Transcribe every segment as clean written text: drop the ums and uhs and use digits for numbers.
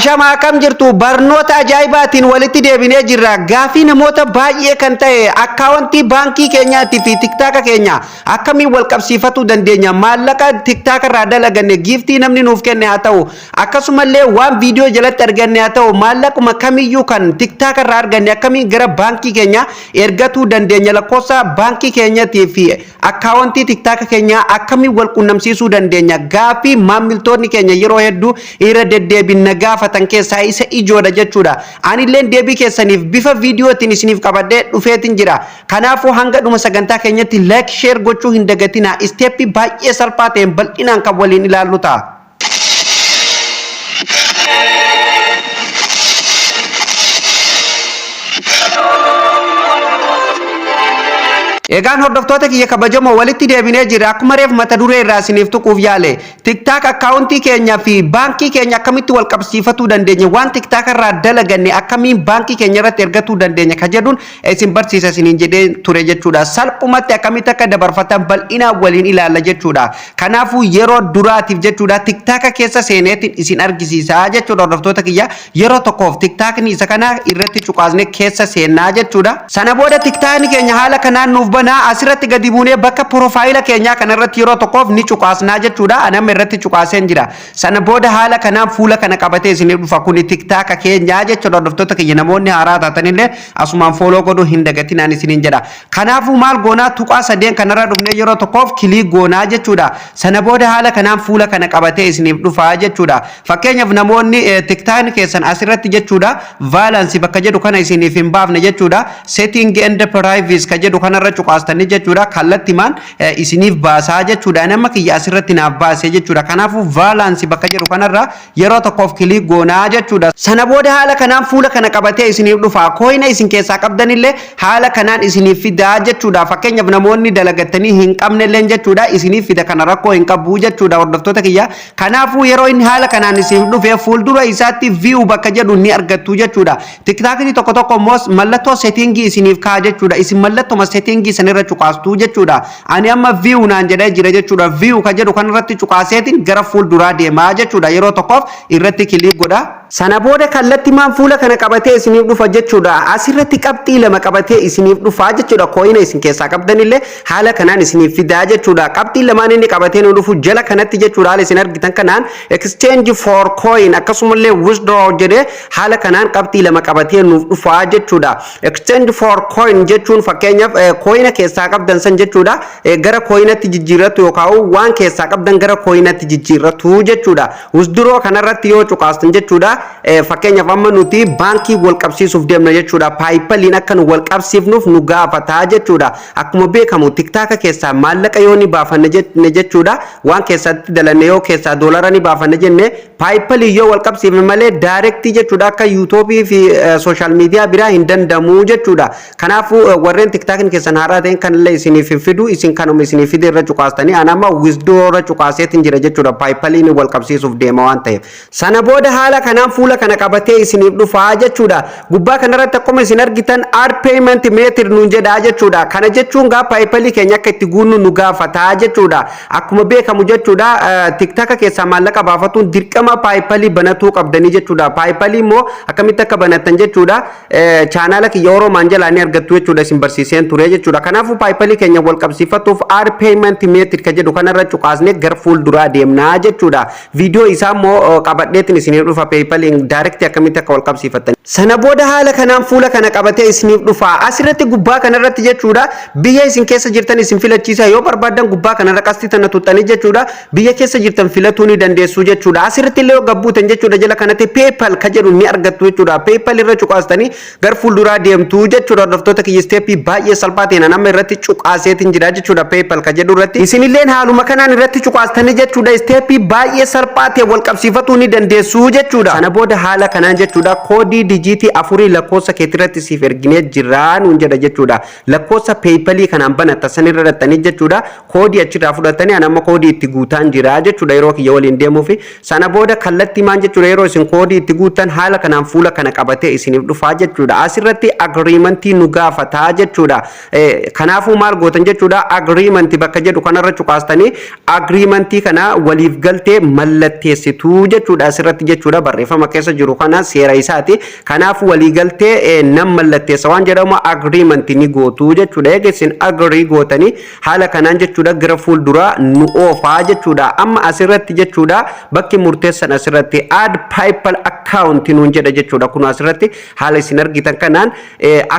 Ashama, akkam jirtu? Barnoota ajaa'ibaatiin walitti deebinee jirra. Gaafii namoota baay'ee kan ta'e, akkaawwantii baankii keenyaatii fi TikTok keenya akkamiin wal qabsiifatuu dandeenya? Maallaqa TikTok irraa dalaganne, giiftii namni nuuf kenne haa ta'u, akkasumallee waan viidiyoo jalatti arganne haa ta'u, maallaquma kamiyyuu kan TikTok irraa arganne akkamiin gara baankii keenya ergatuu dandeenya? Lakkoofsa baankii keenyatii fi akkaawwantii TikTok keenyaa akkamiin wal qunnamsiisuu dandeenya? Gaafii maamiltoonni keenya yeroo hedduu irra deddeebiin na gaafatan keessaa isa ijoodha jechuudha. Anilleen deebii keessaniif bifa viidiyootiin isiniif qabadhee dhufeetin jira. Kanaafuu hanga dhuma sagantaa keenyatti like, share gochuu hin dagatinaa. Isteeppii baay'ee salphaa ta'een bal'inaan kan waliin ilaallu ta'a. Egaan hordoftoota kiyya kabajamoo, walitti deebinee jirra. Akkuma reef mata duree irraa isiniif tuquuf yaale, TikTok akkaawuntii keenya fi baankii keenya akkamitti wal qabsiifatuu dandeenya, waan TikTok irraa dalaganne akkamiin baankii keenya irratti ergatuu dandeenya ka jedhuun isin barsiisa isiniin jedhee ture jechuudha. Salphumatti akkamitti akka dabarfatan bal'inaan waliin ilaalla jechuudha. Kanaafuu yeroo duraatiif jechuudha, TikTok keessa seeneetiin isin argisiisa jechuudha. Hordoftoota kiyya, yeroo tokkoof TikTokni isa kana irratti cuqaasne keessa seennaa jechuudha. Sana booda TikTokni keenya haala kanaan nuuf banaa. Asirratti gadi buunee bakka porofaayila keenyaa kanarratti yeroo tokkoof ni cuqaasnaa jechuudha. Anamma irratti cuqaaseen jira. Sana booda haala kanaan fuula kana qabatee isinii dhufa. Kuni TikTok keenyaa jechuudha. Hordoftoota kiyya, namoonni haaraa taatanillee asumaan follow godhuu hin dagatinaan isiniin jedha. Kanaafuu maal goonaa? Tuqaa sadeen kanarra dhufnee yeroo tokkoof click goonaa jechuudha. Sana booda haala kanaan fuula kana qabatee isiniif dhufa jechuudha. Fakkeenyaaf namoonni TikTokni keessan asirratti jechuudha, balance bakka jedhu kana isiniif hin baafne jechuudha. Setting and privacy ka jedhu kanarra cuqaastanii jechuudha. Kallattimaan isiniif baasaa jechuudha. Nama kiyya asirratti naaf baase jechuudha. Kanaafuu balance bakka jedhu kanarra yeroo tokkoof click goonaa jechuudha. Sana booda haala kanaan fuula kana qabatee isiniif dhufa. Coina isin keessaa qabdanillee haala kanaan isiniif fidaa jechuudha. Fakkeenyaaf namoonni dalagattanii hin qabnellee jechuudha, isiniif fida. Kana rakkoo hin qabu jechuudha, hordoftoota kiyya. Kanaafuu yeroo inni haala kanaan isiniif dhufe, fuuldura isaatti view bakka jedhu ni argattu jechuudha. TikTokni tokko tokko immoo mallattoo settingii isiniif ka'a jechuudha. Isin mallattoma settingii sanirra cuqaastu jechuudha. Ani amma view naan jedhee jira jechuudha. View ka jedhu kanarratti cuqaaseetiin gara fuulduraa deemaa jechuudha. Yeroo tokkoof irratti click godha. Sana booda kallattimaan fuula kana qabatee isiniif dhufa jechuudha. Asirratti qabxii lama qabatee isiniif dhufa jechuudha. Coina isin keessaa qabdanillee haala kanaan isiniif fidaa jechuudha. Qabxii lamaan inni qabatee nu dhufu jala kanatti jechuudha. Haala isin argitan kanaan exchange for coin akkasumallee withdraw jedhee haala kanaan qabxii lama qabatee nuuf dhufa jechuudha. Exchange for coin jechuun fakkeenyaaf coina keessaa qabdan san jechuudha. Gara coinatti jijjiirrattu yookaan waan keessaa qabdan gara coinatti jijjiirrattu jechuudha. Withdraw kanarratti yoo cuqaastan jechuudha. Fakkeenyaaf amma nuti baankii wal qabsiisuuf deemna jechuudha. PayPaliin akka nu wal qabsiifnuuf nu gaafataa jechuudha. Akkuma beekamu TikTok keessaa maallaqa yoo ni baafanne jenne jechuudha, waan keessatti dalanne yoo keessaa doolara ni baafanne jenne, PayPalii yoo wal qabsiifne malee directii jechuudha akka YouTubeii fi social media biraa hin danda'amu jechuudha. Kanaafuu warreen TikTokni keessan haaraa ta'een kanallee isiniif hin fidu. Isin kanuma isiniif fide irra cuqaastanii, ani amma withdraw irra cuqaaseetiin jira jechuudha. PayPaliin wal qabsiisuuf deema waan ta'eef. Sana booda haala kanaan fuula kana qabatee isiniif dhufaa jechuudha. Gubbaa kanarratti akkuma isin argitan add payment method nuun jedhaa jechuudha. Kana jechuun gaa PayPalii keenya akka itti guunnu nu gaafataa jechuudha. Akkuma beekamu jechuudha, TikTok keessaa maallaqa baafatuun dirqama PayPalii banatuu qabdanii jechuudha. PayPalii immoo akkamitti akka banattan jechuudha, chaanaala kiyya Oroomaan jalaa ni argattu jechuudha, isin barsiiseen ture jechuudha. Kanaafuu PayPalii keenya wal qabsiifatuuf add payment method ka jedhu kanarra cuqaasnee gara fuulduraa deemnaa jechuudha. Viidiyoo isaa immoo qabadheetiin isiniif dhufa, PayPaliin directii akkamitti akka wal qabsiifattan. Sana booda haala kanaan fuula kana qabatee isiniif dhufa. Asirratti gubbaa kanarratti jechuudha, biyya isin keessa jirtan isin filachiisa. Yoo barbaadan gubbaa kanarra qastii tana tuxxanii jechuudha, biyya keessa jirtan filatuu ni dandeessu jechuudha. Asirratti illee yoo gabbuutan jechuudha, jala kanatti PayPal ka jedhu ni argattu jechuudha. PayPal irra cuqaastanii gara fuulduraa deemtu jechuudha. Hordoftoota kiyya, isteeppii baay'ee salphaa ta'een amma irratti cuqaaseetiin jira jechuudha PayPal ka jedhu irratti. Isinilleen haaluma kanaan irratti cuqaastanii jechuudha, isteeppii baay'ee salphaa ta'e wal qabsiifatuu ni dandeessu jechuudha. Sana booda haala kanaan jechuudha, koodii dijiitii afurii lakkoofsa keetirratti siif erginee jirraa nuun jedha jechuudha. Lakkoofsa PayPalii kanaan banatta sanirra dhattanii jechuudha, koodii achirraa fudhatanii, ani amma koodii itti guutaan jira jechuudha yeroo kiyya waliin deemuufi. Sana booda kallattii maan jechuudha, yeroo isin koodii itti guuttan haala kanaan fuula kana qabatee isiniif dhufaa jechuudha. Asirratti agreementii nu gaafataa jechuudha. Kanaafuu maal gootan jechuudha? Agreementii bakka jedhu kanarra cuqaastanii agreementii kana waliif galtee mallatteessituu jechuudha. Asirratti jechuudha, barreeffama keessa keessa jiru kana seera isaati. Kanaaf waliigaltee nam mallatteessa waan jedhamu agreement ni gootu jechuudha. Eega isin agree gootanii, haala kanaan jechuudha gara fuulduraa nu oofaa jechuudha. Amma asirratti jechuudha bakki murteessan asirratti "add PayPal account" nuun jedha jechuudha. Kun asirratti haala isin argitan kanaan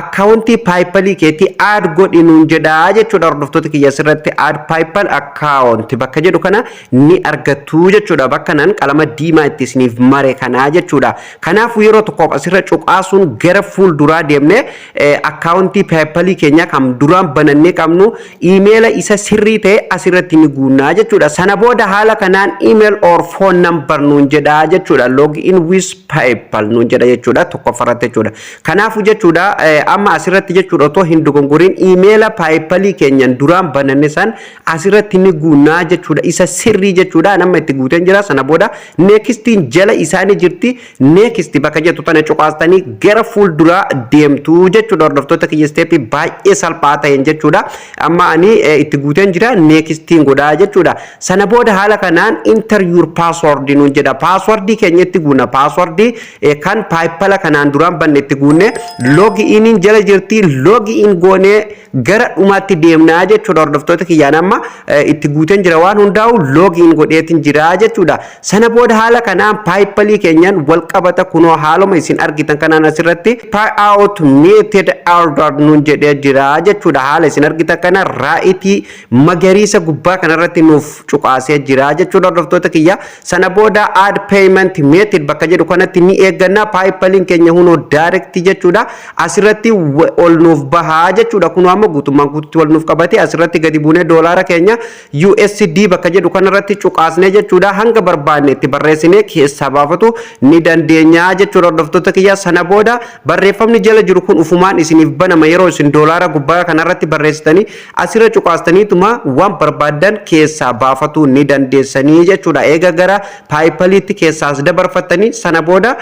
akkaawuntii PayPalii keetii add godhi nuun jedha jechuudha. Hordoftoota kiyya, asirratti "add PayPal account" bakka jedhu kana ni argattu jechuudha. Bakka nan qalama diimaa itti isiniif mare kanaa jechuudha. Kanaafuu yeroo tokkoof asirra cuqaasuun gara fuulduraa deemnee akkaawuntii PayPalii keenya kan duraan banannee qabnu iimeela isa sirrii ta'e asirratti ni guunnaa jechuudha. Sana booda haala kanaan "email or phone number" nuun jedha jechuudha. "Log in with PayPal" nuun jedha jechuudha tokkoffaratti jechuudha. Kanaafuu jechuudha amma asirratti jechuudha otoo hin dogongoriin iimeela PayPalii keenyan duraan bananne san asirratti ni guunnaa jechuudha. Isa sirrii jechuudha, nama itti guuteen jira. Sana booda nextiin jala isaanii jirti. Next bakka jettu tana cuqaastanii gara fuulduraa deemtu jechuudha. Hordoftoota kiyya, stepii baay'ee salphaa ta'een jechuudha. Amma ani itti guuteen jira, nextiin godhaa jechuudha. Sana booda haala kanaan "enter your password" nuun jedha. Passwordii keenya itti guunna. Passwordii kan PayPala kanaan duraan banne itti guunne, log iniin jala jirti, log in goonee gara dhumaatti deemnaa jechuudha. Hordoftoota kiyyaan, amma itti guuteen jira, waan hundaa'u log in godheetiin jira jechuudha. Sana booda haala kanaan PayPalii keenyaan wal qabata. Kunoo haaluma isin argitan kanaan asirratti "payout method order" nuun jedhee jira jechuudha. Haala isin argitan kana rightii magariisa gubbaa kanarratti nuuf cuqaasee jira jechuudha, hordoftoota kiyya. Sana booda "add payment method" bakka jedhu kanatti ni eegganna. PayPaliin keenya hunoo direct jechuudha asirratti ol nuuf bahaa jechuudha. Kunoo amma guutummaan guututti wal nuuf qabate. Asirratti gadi buunee doolaara keenya USD bakka jedhu kanarratti cuqaasnee jechuudha hanga barbaanne itti barreessinee keessaa baafatu ni dandeenya jechuudha, hordoftoota kiyya. Sana booda barreeffamni jala jiru kun ufumaan isiniif banama. Yeroo isin doolaara gubbaa kanarratti barreessitanii asirra cuqaastaniituma waan barbaaddan keessaa baafatu ni dandeessanii jechuudha. Eega gara PayPaliitti keessaas dabarfattanii, sana booda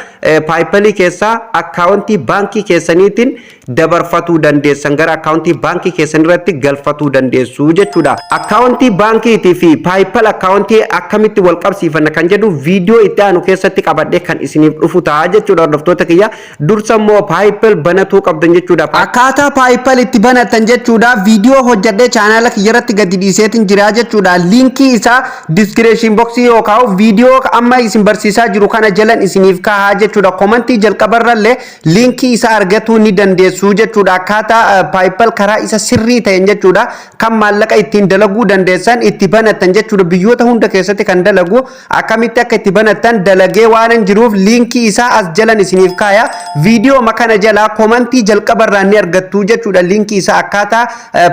PayPalii keessaa akkaawuntii baankii keessaniitiin dabarfatuu dandeessan, gara akkaawuntii baankii keessan irratti galfatuu dandeessu jechuudha. Akkaawuntii baankiitii fi PayPal akkaawuntii akkamitti wal qabsiifanna kan jedhu viidiyoo itti aanu keessatti qabadhee kan isiniif dhufu ta'a jechuudha, hordoftoota kiyya. Dursa immoo PayPal banatuu qabdan jechuudha. Akkaataa PayPal itti banatan jechuudha viidiyoo hojjedhee chaanaala kiyya irratti gadi dhiiseetiin jira jechuudha. Linkii isaa description boxii yookaan viidiyoo amma isin barsiisaa jiru kana jalan isiniif kaa'aa jechuudha. Commentii jalqabarrallee linkii isaa argatuu ni dandeessu jechuudha. Akkaataa PayPal karaa isa sirrii ta'een jechuudha kan maallaqa ittiin dalaguu dandeessan itti banatan jechuudha. Biyyoota hunda keessatti kan dalagu akkamitti akka itti banatan dalagee waan hin jiruuf linkii isaa as jalan isiniif kaaya. Viidiyoo kana jalaa commentii jalqabarraa ni argattu jechuudha. Linkii isaa akkaataa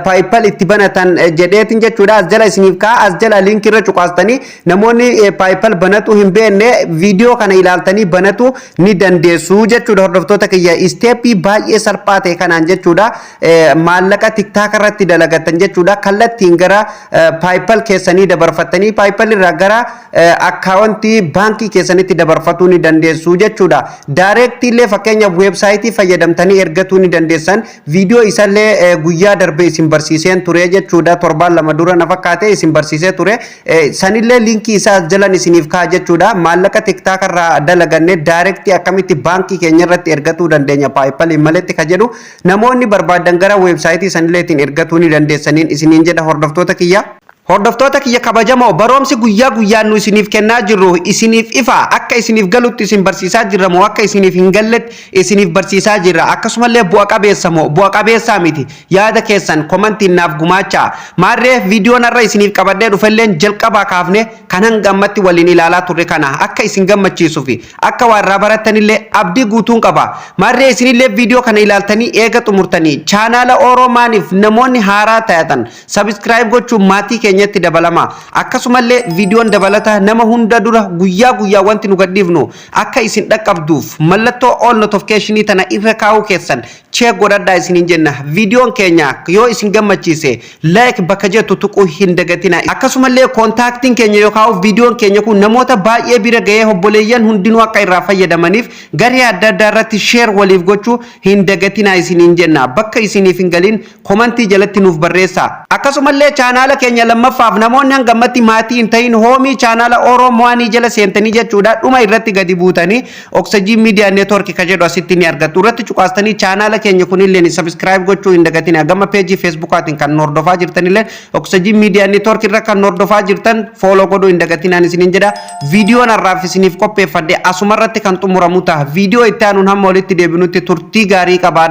PayPal itti banatan jedheetiin jechuudha as jala isiniif kaaya. As jala linkii irra cuqaastanii namoonni PayPal banatu hin beekne viidiyoo kana ilaaltanii banatu ni dandeessu jechuudha. Hordoftoota kiyya, stepii baay'ee salphaa ta'e kanaan jechuudha maallaqa TikTok irratti dalagatan jechuudha kallattiin gara PayPal keessanii dabarfattanii PayPal irraa gara akkaawuntii baankii keessanitti dabarfatuu ni dandeessu jechuudha. Directii illee fakkeenyaaf websiteii fayyadamtanii ergatuu ni dandeessan. Viidiyoo isallee guyyaa darbe isin barsiiseen ture jechuudha. Torbaan 2 dura na fakkaate isin barsiisee ture. Sanillee linkii isaa jalan isiniif ka'a jechuudha. Maallaqa TikTok irraa dalaganne directii akkamitti baankii keenya irratti ergatuu dandeenya PayPaliin maletti ka jedhu namoonni barbaadan gara websiteii sanillee ittiin ergatuu ni dandeessaniin isiniin jedha, hordoftoota kiyya. Hordoftoota kiyya kabajamoo, barumsi guyyaa guyyaan nu isiniif kennaa jirru isiniif ifa, akka isiniif galutti isin barsiisaa jirra moo akka isiniif hin galletti isiniif barsiisaa jirra? Akkasumallee bu'a qabeessa moo bu'a qabeessaa miti? Yaada keessan commentiin naaf gumaachaa. Maarree viidiyoon har'a isiniif qabadhee dhufelleen jalqabaa kaafne kan hanga ammatti waliin ilaalaa turre kana akka isin gammachiisuu fi akka waa irraa barattanillee abdii guutuun qaba. Maarree isinillee viidiyoo kana ilaaltanii eega xumurtanii chaanaala Oroomaaniif namoonni haaraa ta'atan subscribe gochuun maatii keenyatti dabalama. Akkasumallee viidiyoon dabalata nama hunda dura guyyaa guyyaa wanti nu gadhiifnu akka isin dhaqqabduuf mallattoo all notificationii tana irra kaa'uu keessan check godhadhaa isiniin jenna. Viidiyoon keenya yoo isin gammachiise like bakka jettu tuquu hin dagatina. Akkasumallee contactiin keenya yookaan viidiyoon keenya kun namoota baay'ee bira ga'ee obboleeyyan hundinuu akka irraa fayyadamaniif garee adda addaa irratti share waliif gochuu hin dagatina isiniin jenna. Bakka isiniif hin galin commentii jalatti nuuf barreessaa. Akkasumallee chaanaala keenya lammaffaa Lammaffaaf namoonni hangammatti maatii hin ta'in, home chaanala Oromoanii jala seentanii jechuudha, dhuma irratti gadi buutanii Oxygen Media Network ka jedhu asitti ni argattu. Irratti cuqaastanii chaanala keenya kunillee subscribe gochuu hin dagatin. Gama peejii Facebookaatiin kan hordofaa jirtanillee, Oxygen Media Network irra kan hordofaa jirtan, follow godhuu hin dagatin ani isiniin jedha. Viidiyoon har'aaf isiniif qopheeffadhe asuma irratti kan xumuramu ta'a. Viidiyoo itti aanuun hamma walitti deebinutti turtii gaarii qabaadha.